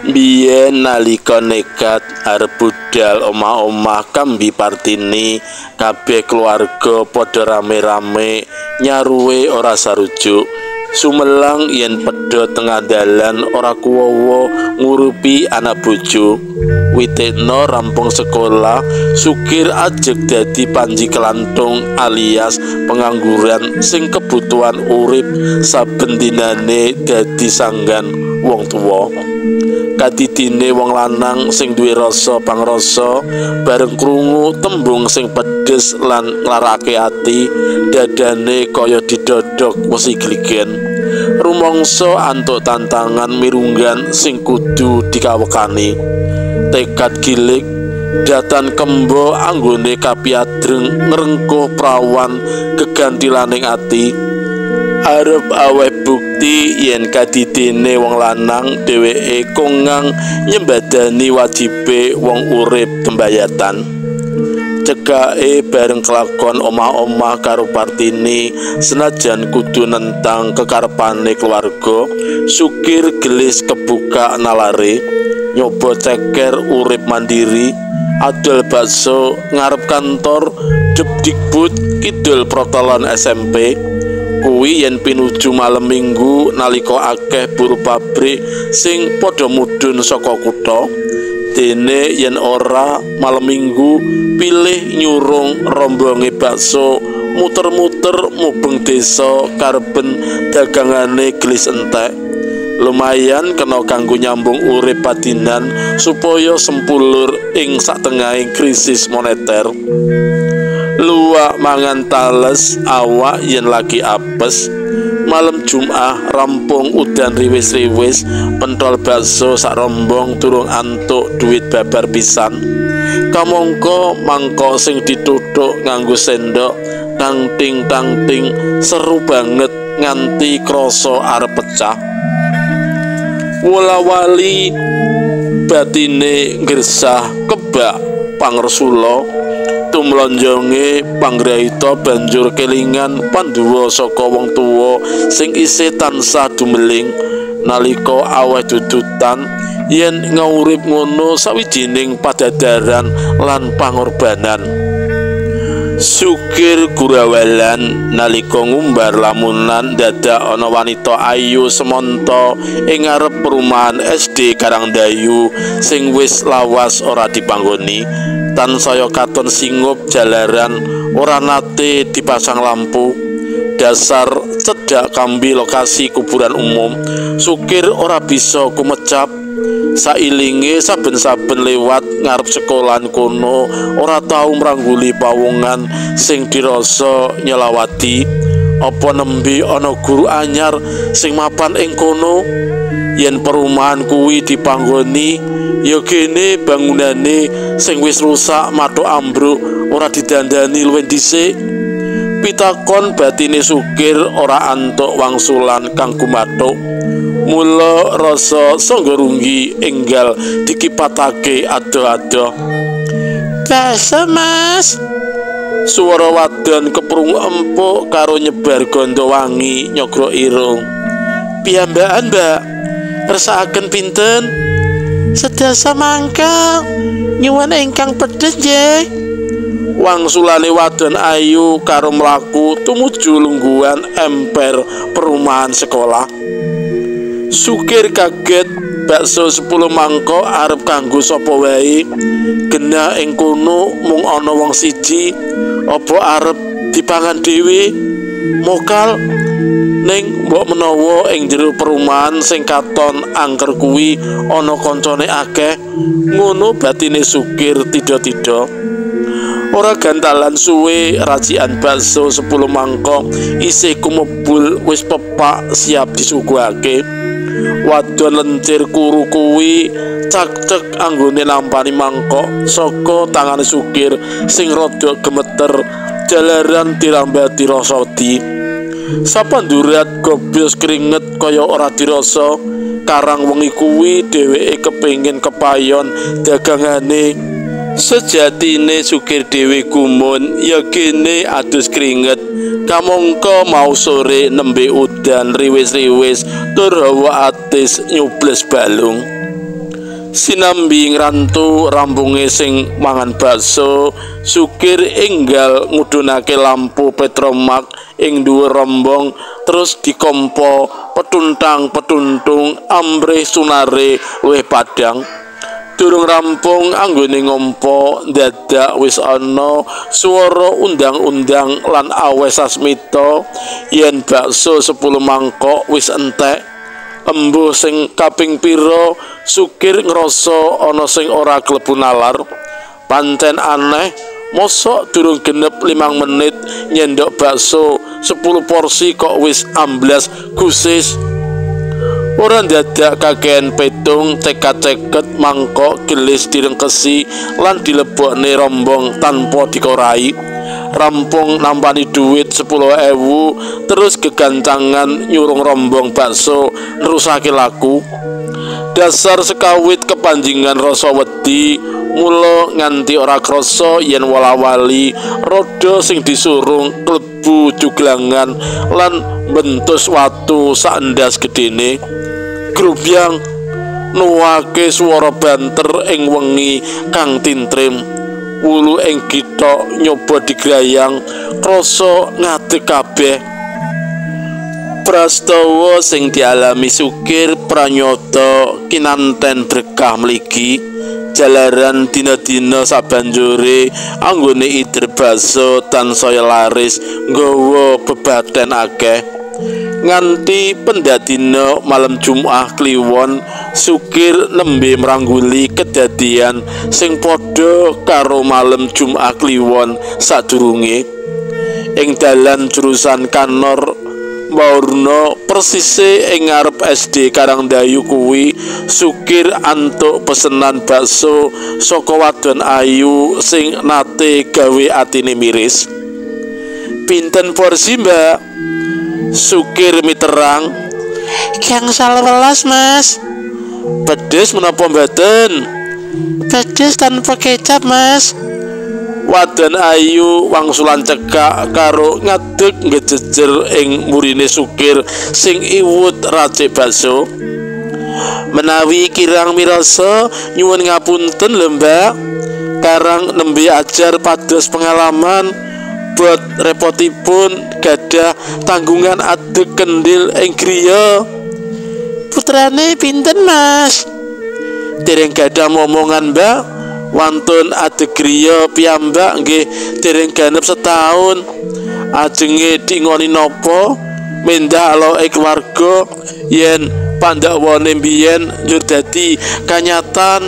Biyen nalika nekat arep budal omah-omah kambi Partini, kabeh keluarga padha rame-rame nyaruwe ora sarujuk. Sumelang yen pedhot tengah dalan ora kuwowo ngurupi anak bojo. Witekno rampung sekolah, Sukir ajeg dadi panji kelantung alias pengangguran sing kebutuhan urip saben dinane dadi sanggan wong tuwa. Kadidine wong lanang sing duwe rasa pangrasa bareng krungu tembung sing pedes lan nglarake ati, dadane kaya didodok wesi gligen. Rumangsa antuk tantangan mirunggan sing kudu dikawekani. Tekad gilik datan kembo anggone kapiadreng ngrengkuh prawan kegantilaning ati. Arep aweh bukti yen kadidine wong lanang dheweke kongang nyembadani wajibe wong urip tembayatan. Cekake bareng kelakon omah-omah karo Partini, senajan kudu nentang kekarepane keluarga, Sukir gelis kebuka nalare, nyoba ceker urip mandiri, adol bakso ngarep kantor Depdikbud kidul protolan SMP. Kuwi yen pinuju malem minggu nalika akeh buruh pabrik sing padha mudhun saka kutha. Dene yen ora malem minggu pilih nyurung rombonge bakso muter-muter mubeng desa karben dagangane gelis entek. Lumayan kena kanggo nyambung urip padinan supaya sempulur ing satengahing krisis moneter. Luwak mangan tales awak yen lagi apes. Malam Jum'ah rampung udan riwis-riwis, pentol bakso sak rombong durung antuk duit babar pisan. Kamangka mangkok sing dituthuk nganggo sendok tangting-tangting seru banget nganti krasa arep pecah. Wola-wali batine ngresah kebak pangresula. Tumlonjonge panggrahita banjur kelingan pandhuwa saka wong tuwa sing isih tansah dumeling nalika aweh dudutan yen ngaurip ngono sawijining padadaran lan pangorbanan. Sukir gurawalan nalika ngumbar lamunan dadak ana wanita ayu semonto ing ngarep perumahan SD Karangdayu sing wis lawas ora dipanggoni. Tansaya katon singup jalaran ora nate dipasang lampu. Dasar cedhak kambi lokasi kuburan umum, Sukir ora bisa kumecap. Sailinge saben-saben lewat ngarep sekolahan kono ora tau mrangguli pawongan sing dirasa nyelawati. Apa nembe ana guru anyar sing mapan ing kono? Yen perumahan kuwi dipanggoni, ya kene bangunane sing wis rusak mathuk ambruk ora didandani luwih dhisik. Pitakon batine Sukir ora antuk wangsulan kang gumathuk. Mula rasa sangga runggi enggal dikipatake adoh-adoh. "Bakso, Mas." Suara wadon keprungu empuk karo nyebar gondo wangi nyogrok irung. "Piyambakan, Mbak. Ngersakaken pinten?" "Sedasa mangkok. Nyuwun ingkang pedes nggih." Wangsulane wadon ayu karo mlaku tumuju lungguhan emper perumahan sekolah. Sukir kaget, bakso 10 mangkok arep kanggo sapa wae. Genah ing kono mung ana wong siji, apa arep dipangan dhewe? Mokal ning mbok menawa ing jero perumahan sing katon angker kuwi ana kancane akeh. Ngono batine Sukir tidha-tidha. Ora gantalan suwe racikan bakso 10 mangkok isih kumebul wis pepak siap disuguhake. Wadon lencir kuru kuwi cak-cek anggone nampani mangkok saka tangane Sukir sing rada gemeter jalaran dirambati rasa wedi. Sapandurat gobyos keringet kaya ora dirasa. Karang wengi kuwi dheweke kepengin kepayon dagangane. Sejatine Sukir dhewe gumun ya kene adus keringet kamangka mau sore nembe udan riwis-riwis tur hawa atis nyubles balung. Sinambi ngrantu rampunge sing mangan bakso, Sukir enggal ngudunake lampu petromak ing dhuwur rombong terus dikompo petuntang-petuntung amrih sunare luwih padhang. Durung rampung anggone ngompo, dadak wis ana swara undang-undang lan aweh sasmita yen bakso 10 mangkok wis entek. Embuh sing kaping pira Sukir ngrasa ana sing ora klebu nalar. Pancen aneh, mosok durung genep 5 menit nyendok bakso 10 porsi kok wis amblas gusis. Ora dadak kakean petung cekat-ceket mangkok gelis direngkesi lan dilebokne rombong tanpa dikorai. Rampung nampani duit 10.000 terus gegancangan nyurung rombong bakso nerusake laku. Dasar sekawit kepanjingan rasa wedi, mula nganti ora krasa yen wala-wali roda sing disurung klebu juglangan lan bentus watu saendas gedene. Grubyang nuwake swara banter ing wengi kang tintrim. Wulu ing githok nyoba digrayang krasa ngadeg kabeh. Prastawa sing dialami Sukir pranyata kinanten berkah mligi. Jalaran dina-dina sabanjure anggone ider bakso tansaya laris nggawa bebaten akeh. Nganti pendadina malam Jumat Kliwon, Sukir nembe mrangguli kedadian sing padha karo malam Jumat Kliwon sadurunge. Ing dalan jurusan Kanor Maurna persise ing ngarep SD Karangdayu kuwi, Sukir antuk pesenan bakso saka wadon ayu sing nate gawe atine miris. "Pinten porsi, Mbak?" Sukir miterang. "Gangsal welas, Mas." "Pedes menapa mboten?" "Pedes tanpa kecap, Mas." Wadon ayu wangsulan cekak karo ngadeg ngejejer ing murine Sukir sing iwut racik bakso. "Menawi kirang mirasa nyuwun ngapunten lho, Mbak. Karang nembe ajar pados pengalaman bot repotipun gadah tanggungan adeg kendil ing griya." "Putrane pinten, Mas?" "Dereng gadah momongan, Mbak. Wantun adeg griya piyambak nggih dereng ganep setahun. Ajenge dingoni napa mendah aloke keluarga yen pandakwane mbiyen njur dadi kanyatan."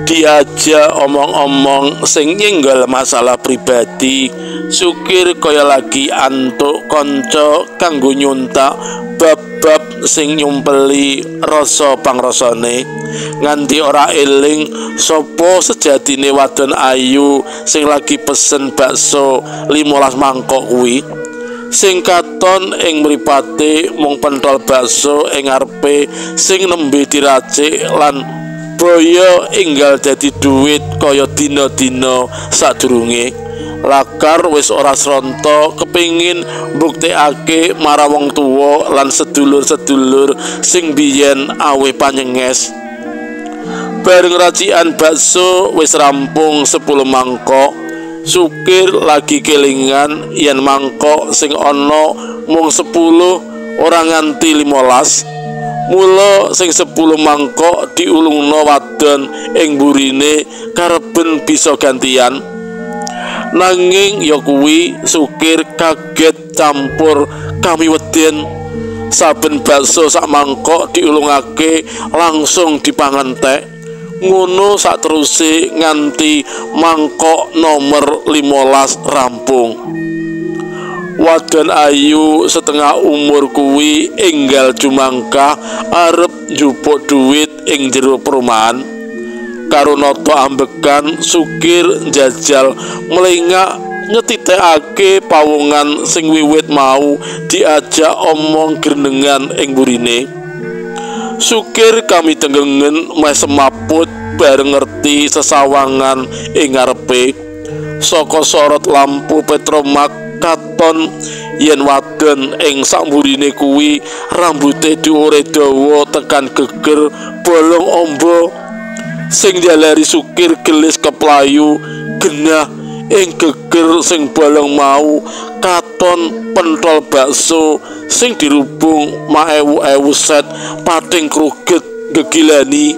Diajak omong-omong sing nyenggol masalah pribadi, Sukir kaya lagi antuk kanca kanggo nyuntak bab-bab sing nyumpeli rasa pangrasane. Nganti ora eling sapa sejatine wadon ayu sing lagi pesen bakso 15 mangkok kuwi. Sing katon ing mripate mung pentol bakso ing ngarepe sing nembe diracik lan boyo enggal dadi duit kaya dina-dina sadurunge. Lakar wis ora sronto kepingin mbuktekake marang wong tuwa lan sedulur-sedulur sing biyen aweh panyenges. Bareng racikan bakso wis rampung 10 mangkok, Sukir lagi kelingan yen mangkok sing ana mung 10 ora nganti 15. Mula sing 10 mangkok diulungno wadon ing burine kareben bisa gantian. Nanging ya kuwi Sukir kaget campur kami weden. Saben bakso sak mangkok diulungake langsung dipangan tek. Ngono sakteruse nganti mangkok nomor 15 rampung. Wadon ayu setengah umur kuwi enggal jumangkah arep njupuk duit ing jero perumahan. Karo nata ambekan Sukir njajal mlengak nyetitekake pawongan sing wiwit mau diajak omong grenengan ing burine. Sukir kami tenggengen meh semaput bareng ngerti sesawangan ing ngarepe. Saka sorot lampu petromak katon yen wadon ing sakmburine kuwi rambute dhuwure dawa tekan geger bolong ombo. Sing njalari Sukir gelis keplayu genah ing geger sing bolong mau katon pentol bakso sing dirubung maewu-ewu set pating kruget gegilani.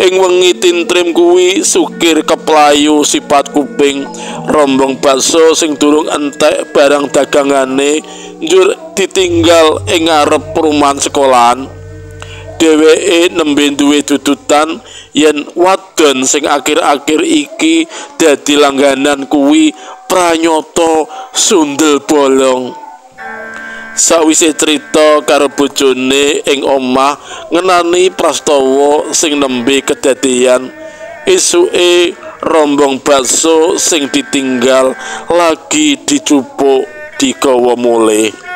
Ing wengi tintrim kuwi Sukir keplayu sipat kuping rombong bakso sing durung entek barang dagangane njur ditinggal ing ngarep perumahan sekolahan. Dheweke nembe duwe dudutan yen wadon sing akhir-akhir iki dadi langganan kuwi pranyata sundel bolong. Sawise crita karo bojone ing omah ngenani prastawa sing nembe kedadeyan, isuke rombong bakso sing ditinggal lagi dicupuk digawa mulih.